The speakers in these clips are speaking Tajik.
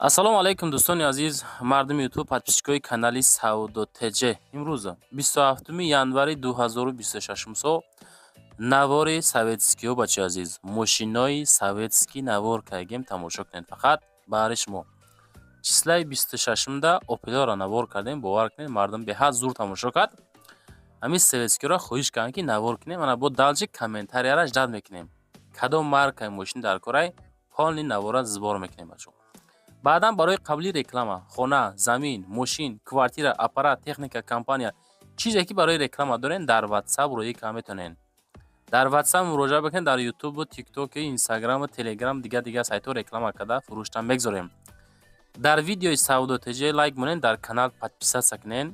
Ассалому алайкум, дӯстони азиз, мардуми Ютуб, подписчикои канали Савдо ТЖ. Имрӯз 27 январи 2026 сол навори советскиҳо, бачаи азиз, мошинои советский навор кардем, тамошо кунед. Фақат баҳри шумо числаи 26-да Опелора навор кардем. Бовар кунед, мардум беҳад зур тамошо кард. Ҳамин советскиҳоро хоҳиш карданд, ки навор кунем. Ана бо дальше комментарияра ждать мекунем, кадом маркаи мошин дар корай, полный навора сбор мекунем, бачаҳо. Баъдан барои қабули реклама, хона, замин, мошин, квартира, аппарат, техника, компания, чизе ки барои реклама дорен, дар Ватсап роӣ карда метавонед. Дар Ватсап муроҷиат бикунед. Дар Ютубу, Тиктоку, Инстаграму, Телеграм, дигар дигар сайтҳо реклама карда фурӯштан мегзорем. Дар видеои Савдо ТЖ лайк монед, дар канал подписаться кунед,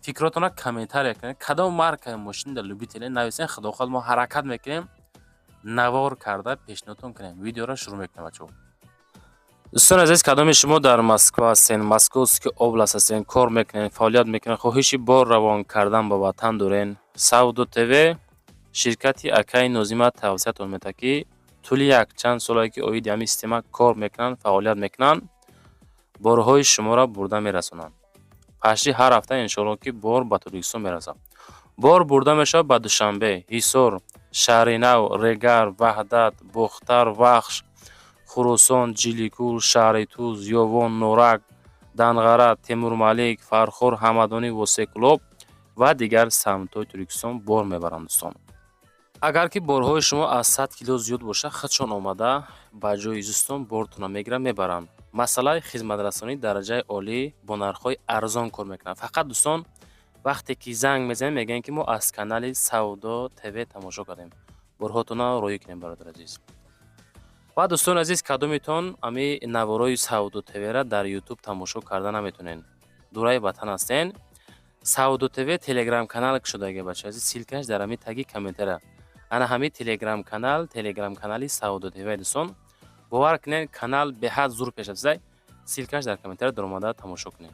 фикротонро комментария кунед, кадом маркаи мошин дар любителе нависен. Худо хоҳад, мо ҳаракат мекунем, навор карда пешниҳодтон кунем. Видеоро шурӯъ мекунем, бачаҳо. Дӯстони азиз, кадоми шумо дар Москва ҳастен, Московский область ҳастен, кор мекунед, фаъолият мекунед, хоҳиши бор равон кардан ба ватан дорен, Савдо ТВ ширкати акаи Нозима тавсиятон медиҳад, ки тӯли якчанд солае ки оиди ҳамин система кор мекунанд, фаъолият мекунанд, борҳои шуморо бурда мерасонанд. Пашти ҳар ҳафта, иншоалло, ки бор ба Тоҷикистон мерасад. Бор бурда мешавад ба Душанбе, Ҳисор, Шаҳринав, Регар, Ваҳдат, Бохтар, Вахш, Хуросон, Ҷиликул, шаҳри Туз, Ёвон, Норак, Данғара, Темурмалик, Фархор, Ҳамадонӣ, Восеъ, ва дигар самтҳои Тоҷикистон бор мебаранд. Дӯстон, агар ки борҳои шумо аз 100 кило зиёд бошад, худшон омада ба ҷои зистон бортонро мегиранд, мебаранд. Масъалаи хизматрасонии дараҷаи олӣ, бо нархҳои арзон кор мекунанд. Фақат, дӯстон, вақте ки занг мезанем, мегӯянд, ки мо аз канали Савдо ТВ тамошо кардем, борҳотонро роӣ кунем, бародари азиз. Ва дӯстони азиз, кадометон ами наворои Савдо ТВра дар Ютуб тамошо карда наметонед, дураи ватан ҳастен, Савдо ТВ Телеграм канал кушодаги, бача азиз, ссылкаш дар ҳами таги комментария. Ана ҳами Телеграм канал, Телеграм канали Савдо ТВ. Дӯстон, бовар кунед, канал беҳад зур пеш рафтааст. Ссылкаш дар комментария, даромада тамошо кунед.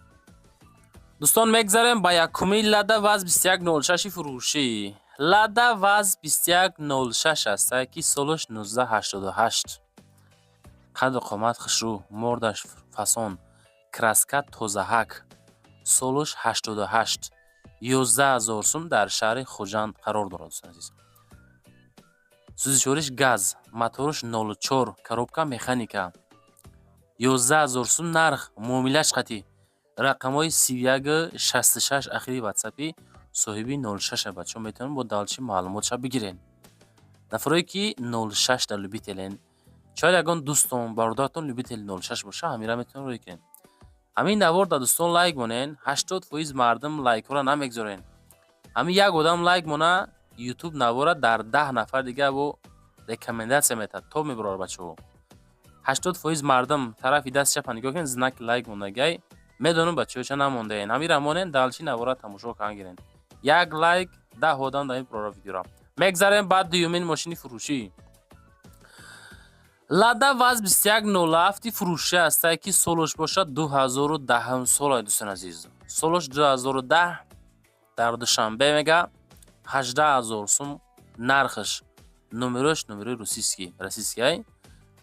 Дӯстон, мегзарем ба якуми Лада ВАЗ 2106 фурӯшӣ. Лада ВАЗ 2106 аста, ки солаш 1988, қаду қомат хушрӯ, мордаш фасон, краска тозаҳак, солаш 88, 11 000 сум, дар шаҳри Хуҷанд қарор дорад. Дӯстони азиз, сӯзишвориш газ, мотораш 04, коробка механика, 11 000 сум нарх, муомилаш қатъӣ. Рақамҳои 31 66 ахири Ватсапи соҳиби 06. Бачаҳо, метавонед бо дальше маълумотша бигиред. Нафарое ки 06 дар любителен, шояд ягон дӯстон, бародаратон любители 06 боша, ҳамира метавонед рӯй кунед. Ҳамин навор дар, дӯстон, лайк монед. 80% мардум лайкҳоро намегзорен. Ҳамин як одам лайк мона, Ютуб навора дар 10 нафар дига бо рекомендация метаҳад, то мебарор. Бачаҳо, 80% мардум тарафи дасти чапа нигоҳ кунед, знаки лайк мондагиай. Медонам, бачаҳо, ча намондаен. Ҳамира монен, дальше навора тамошо кардан гирен. Як лайк, 10 одам дар ин прора видеора. Мегзарем ба дуюмин мошини фурӯшӣ. Лада ВАЗ 2107 фурӯшӣ ҳастае, ки солаш бошад 2010 сола. Дӯстони азиз, солаш 2010, дар Душанбе, мега, 18 000 сум нархаш. Номерош номерои русийский, российский.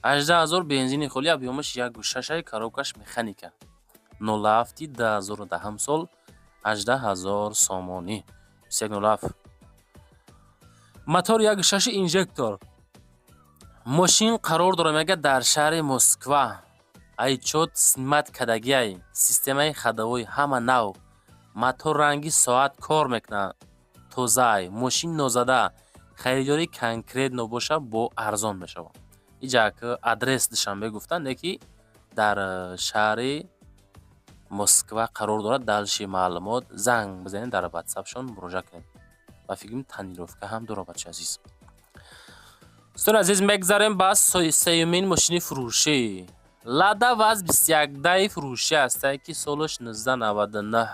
18 000, бензини холи, объёмаш 1,6, коробкаш механика. 07 2010 сол, 18 000 сомонӣ. 2107, мотор 1,6, инжектор. Мошин қарор дорад, мега, дар шаҳри Москва. Айчот снимать кардагиай, системаи ходовой ҳама нав, мотор ранги соат кор мекунад, тозаай, мошин нозада. Харидорӣ конкретно боша, бо арзон мешавад. Иҷа адрес Душанбе гуфтанд, не ки дар шаҳри Москва қарор дорад. Дальше маълумот занг бизанед, дар Ватсапшон муроҷиат кунед. Ба фикрам, тонировка ҳам дорад, бачаи азиз. Дӯстони азиз, мегзарем ба сеюмин мошини фурӯшӣ. Лада ВАЗ 21 фурӯшӣ ҳастае, ки солаш 1999,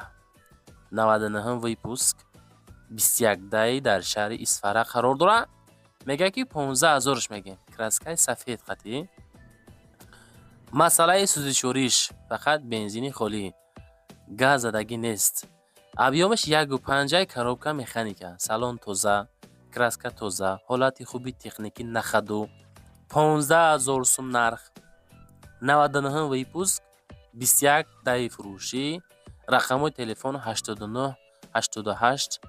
99 выпуск, 21 дар шаҳри Исфара қарор дорад. Мегӯяд, ки 15 ҳазорш мегӯем. Краскаи сафед қатъӣ. Масъалаи сӯзишвориш фақат бензини холӣ, газ задагӣ нест. Объёмаш 1,5, коробка механика, салон тоза, краска тоза, ҳолати хуби техникӣ, на ходу. 15 000 сум нарх, 99 выпуск. 21 даи фурӯшӣ, рақамҳои телефон 89 88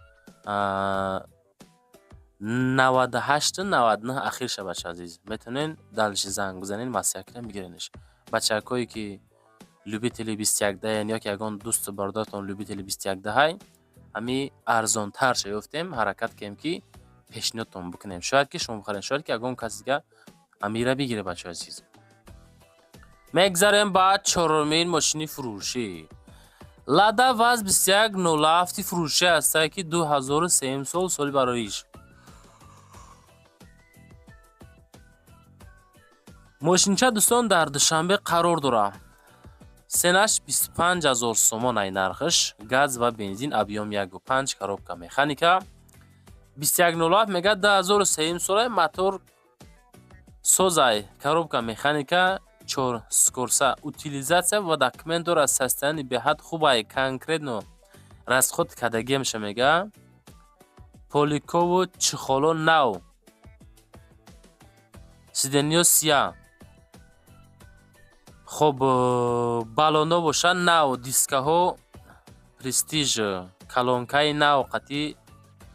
98 99 ахирша. Бача азиз, метавонен дальше занг бизанен, маслиҳат кунен, бигиренш. Бачакое ки любители 21 даен ё ки ягон дӯсту бародаратон любители 21 даҳай, ҳами арзонтарша ёфтем, ҳаракат кунем ки пешниҳодтон бикунем. Шояд ки шумо бихаред, шояд ки ягон каси дига амира бигире. Бачаи азиз, мегзарем ба чорумин мошини фурӯшӣ. Лада ВАЗ 2107 фурӯшӣ ҳастае, ки 2003 сол, соли бароиш. Мошинча, дӯстон, дар Душанбе қарор дорад. Цена ш 25 000 сомон ай нархаш, газ ва бензин, объём 1,5, коробка механика. 2107 мега, 2003 сола, мотор созай, коробка механика, чор скорса, утилизация ва документ дорад. Состояние беҳад хубай, конкретно расход кардагиамша мега. Поликову чехоло нав, сиденьё сия. Хоб, баллоно бошад нав, дискаҳо Престиж, колонкаи нав қатъи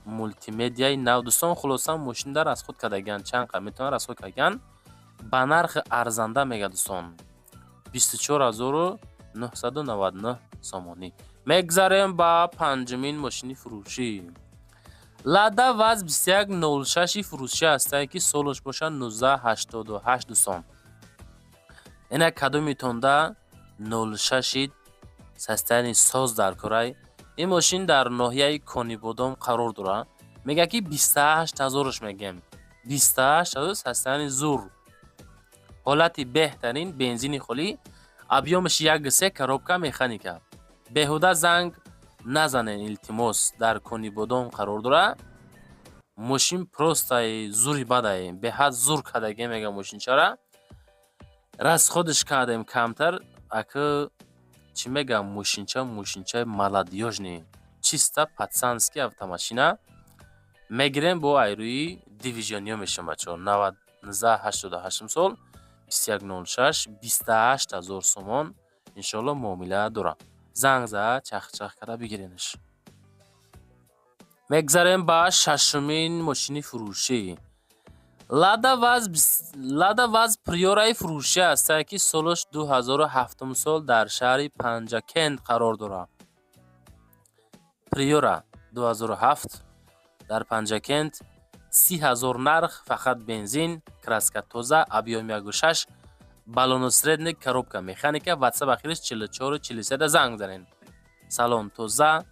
мултимедиаи нав. Дӯстон, хулоса, мошинда расход кардагиан, чанд қад метавонад расход кардагиан, ба нархи арзанда мега, дӯстон, 24 999 сомонӣ. Мегзарем ба панҷумин мошини фурӯшӣ. Лада ВАЗ 2106 фурӯшӣ ҳастае, ки солаш бошад 1988. Дӯстон, ина кадомитонда 06 состояние соз дар корай? Ин мошин дар ноҳияи Конибодом қарор дорад. Мегӯяд ки 28 ҳазораш мегӯем, 28 000, состояние зур, ҳолати беҳтарин, бензини холӣ, объём аш 1,3, коробка механика. Беҳуда занг назанен, илтимос. Дар Конибодом қарор дорад. Мошин просто зури бадае, беҳад зур кардагӣ мега. Мошинчара расход ш кардем камтар, ака чӣ мегам, мошинча мошинчаи молодёжный, чисто пацанский автомашина. Мегирем, бо айрӯи движения мешавам, бачаҳо. 1988 сол, 2106, 28 000 сомон, иншоалло муомила дорам. Занг зад, чахчах карда бигиренаш. Мегзарем ба шашумин мошини фурӯшӣ. Лада ВАЗ Приёраи фурӯшӣ ҳастае, ки солаш 2007 сол, дар шаҳри Панҷакент қарор дорад. Приёра 2007 дар Панҷакент, 30 000 нарх, фақат бензин, краска тоза, объём 1,6, баллону средний, коробка механика. Ватсап ахириш 44 43 занг занед. Салон тоза,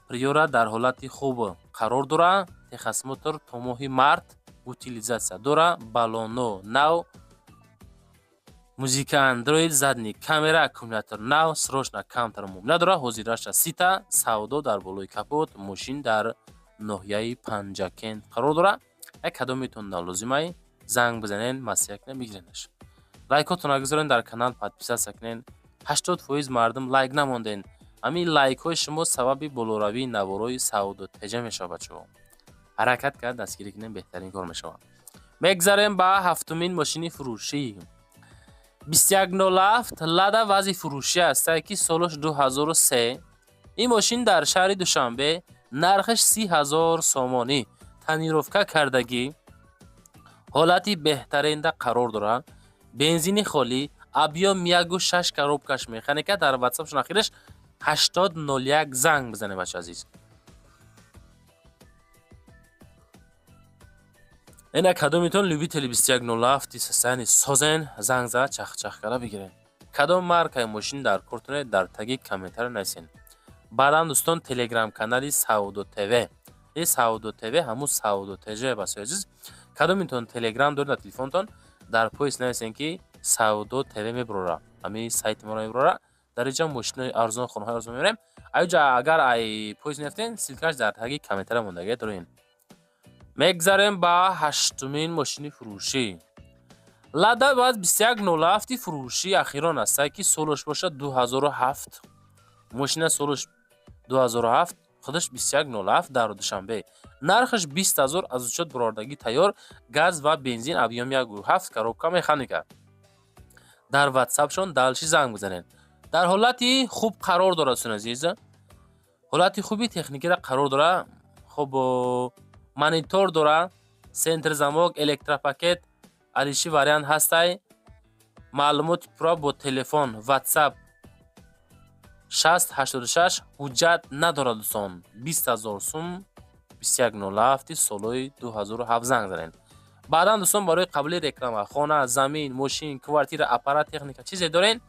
Приёра дар ҳолати хуб қарор дорад. Техосмотр то моҳи март, утилизация дора, баллоно нав, музыка Андроид, задний камера, аккумулятор нав, срочно камтар муомила дорад. Ҳозираша сита савдо дар болои капот. Мошин дар ноҳияи Панҷакент қарор дорад. Як кадометон нолозимай, занг бизанен, маслиҳат кунед, бигиренаш. Лайкотонро гузорен, дар канал подписаться кунен. 80% мардум лайк намонден. Ҳамин лайкҳои шумо сабаби болоравии наворои савдо теҷа мешавад. Бачаҳо, ҳаракат кард дастгирӣ кунем, беҳтарин кор мешавад. Мегзарем ба ҳафтумин мошини фурӯшӣ. 2107 Лада ВАЗи фурӯшӣ ҳастае, ки солаш 2003. Ин мошин дар шаҳри Душанбе, нархаш 30 000 сомонӣ, тонировка кардагӣ, ҳолати беҳтаринда қарор дорад, бензини холӣ, объём 1,6, коробка ш механика. Дар ватсапшон ахираш 8001 занг бизанед, бача азиз. Ина кадомитон любители 2107 состояние созен, занг зад, чахчах карда бигирен. Кадом маркаи мошин дар кортоне, дар таги комментария нависен. Баъдан, дӯстон, телеграм канали Савдо ТВ, и Савдо ТВ ҳамун Савдо ТЖ. Басои азиз, кадомитон телеграм доред дар телефонтон, дар поиск нависен ки Савдо ТВ, мебурора, ҳамин сайти моро мебурора. Дар инҷа мошинои арзон, хонаҳои арзон мебарем. Аёҷа агар ай поиск меафтен, ссылка ш дар таги комментария мондагия, дорен. Мегзарем ба ҳаштумин мошини фурӯшӣ. Лада ВАЗ 2107 фурӯшӣ ахирон ҳастае, ки солаш бошад 2007. Мошина солаш 2007, худаш 2107, дар Душанбе, нархаш 20 000, аз учёт бурордагӣ тайёр, газ ва бензин, объём 1,7, коробка механика. Дар ватсапшон дальше занг бизанед. Дар ҳолати хуб қарор дорад, дӯстони азиз, ҳолати хуби техникиро қарор дорад. Хуб, монитор дора, центр замок, электропакет, алиши вариант ҳастай. Маълумоти пурра бо телефон WhatsApp 6086. Ҳуҷҷат надорад, дӯстон. 20 000 сум, 2107, солҳои 2007. Занг занед баъдан, дӯстон. Барои қабули реклама, хона, замин, мошин, квартира, аппарат, техника, чизе дорен,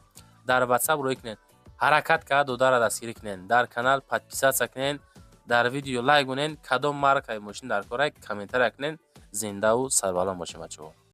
дар WhatsApp рӯй кунед. Ҳаракат карда додара дастгирӣ кунед, дар канал подписаться кунед, дар видео лайк монед. Кадом маркаи мошин дар кора, комментария кунед. Зиндаву сарбаланд бошед, бачаҳо.